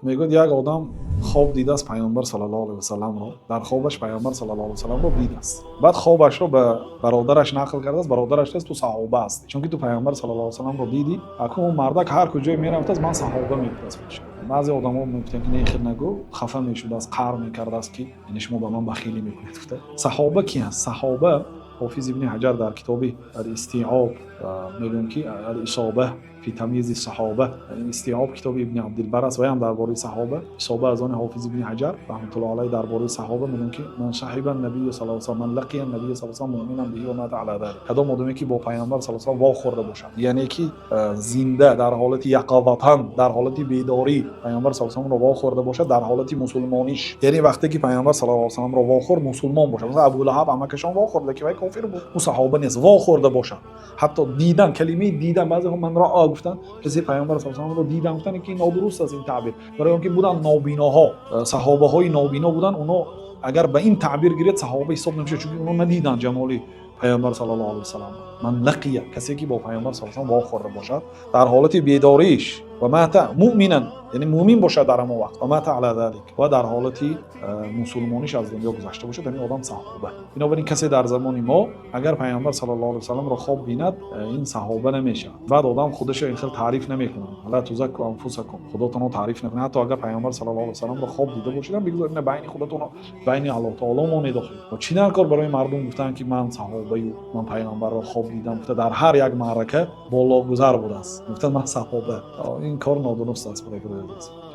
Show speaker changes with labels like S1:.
S1: Мегӯяд, як одам хоб дидааст Пайғамбар саллаллоҳу алайҳи васалламро. Дар хобаш Пайғамбар саллаллоҳу алайҳи васалламро дидааст. Баъд хобашро ба бародараш нақл кардааст. Бародараш гуфтааст: «Ту саҳоба ҳастӣ, чунки ту Пайғамбар саллаллоҳу алайҳи васалламро дидӣ». Акун он мардак ҳар куҷое мерафтааст, «ман саҳоба» мегуфтааст худаш. Баъзе одамо мегуфтанд, ки не, хел нагӯ, хафа мешудааст, қаҳр мекардааст, ки яъне шумо ба ман бахилӣ мекунед, гуфта. Саҳоба ки ҳаст? Саҳоба, Ҳофиз Ибни Ҳаҷар дар китоби Ал Истиоб мегӯянд, ки Ал Исоба фи тамйизи саҳоба, Истиоб китоби Ибни Абдилбар аст, ваям дар бораи саҳоба, Исоба аз они Ҳофиз Ибни Ҳаҷар раҳматуллоҳи алайҳ, дар бораи саҳоба мегӯянд, ки ман саҳиба набию саллаллоҳу алайҳи васаллам, ман лақия набию саллаллоҳу алайҳи васаллам муъминан биҳи ва мата ала залик. Кадом одаме ки бо Пайғамбар саллаллоҳу алайҳи васаллам вохӯрда бошад, яъне ки зинда, дар ҳолати яқазатан, дар ҳолати бедорӣ Пайғамбар саллаллоҳу алайҳи васалламро вохӯрда бошад, дар ҳолати мусулмониш, яъне вақте ки Пайғамбар саллаллоҳу алайҳи васалламро вохӯрд, мусулмон бошад. Масалан, Абулаҳаб амакашон вохӯрд, лекин вай кофир буд, ӯ саҳоба нест. Вохӯрда бошад, ҳатто дидан, калимаи дидан, баъзеҳо «ман раъа» гуфтанд, касе Пайғамбар саллаллоҳу алайҳи васалламро дидам гуфтанд, ки нодуруст аст ин таъбир, барои он ки буданд нобиноҳо, саҳобаҳои нобино буданд. Оно агар ба ин таъбир гиред, саҳоба ҳисоб намешавад, чунки оно надиданд ҷамоли Пайғамбар саллаллоҳу алайҳи васаллам. Ман лақия, касе ки бо Пайғамбар саллаллоҳу алайҳи васаллам вохӯрда бошад дар ҳолати бедориш, ва мата муъминан, яъне муъмин бошад дар ҳамон вақт, ва мата ала залик, ва дар ҳолати мусулмониш аз дунё гузашта бошад, ҳамин одам саҳоба. Бинобар ин, касе дар замони мо агар Пайғамбар саллаллоҳу алайҳи васалламро хоб бинад, ин саҳоба намешавад. Баъд одам худашро ин хел таъриф намекунад. Ла тузакку анфусакум, худотонро таъриф накунад. Ҳатто агар Пайғамбар саллаллоҳу алайҳи васалламро хоб дида бошед, бигузор ина байни худатон, байни Аллоҳ таоло монед. Охир ва чӣ дар кор барои мардум гуфтанд, ки ман саҳобаю ман Пайғамбарро хоб дидам, гуфта, дар ҳар як маърака бологузар будааст, гуфта ман саҳоба. Ин кор нодуруст аст, барои азиз.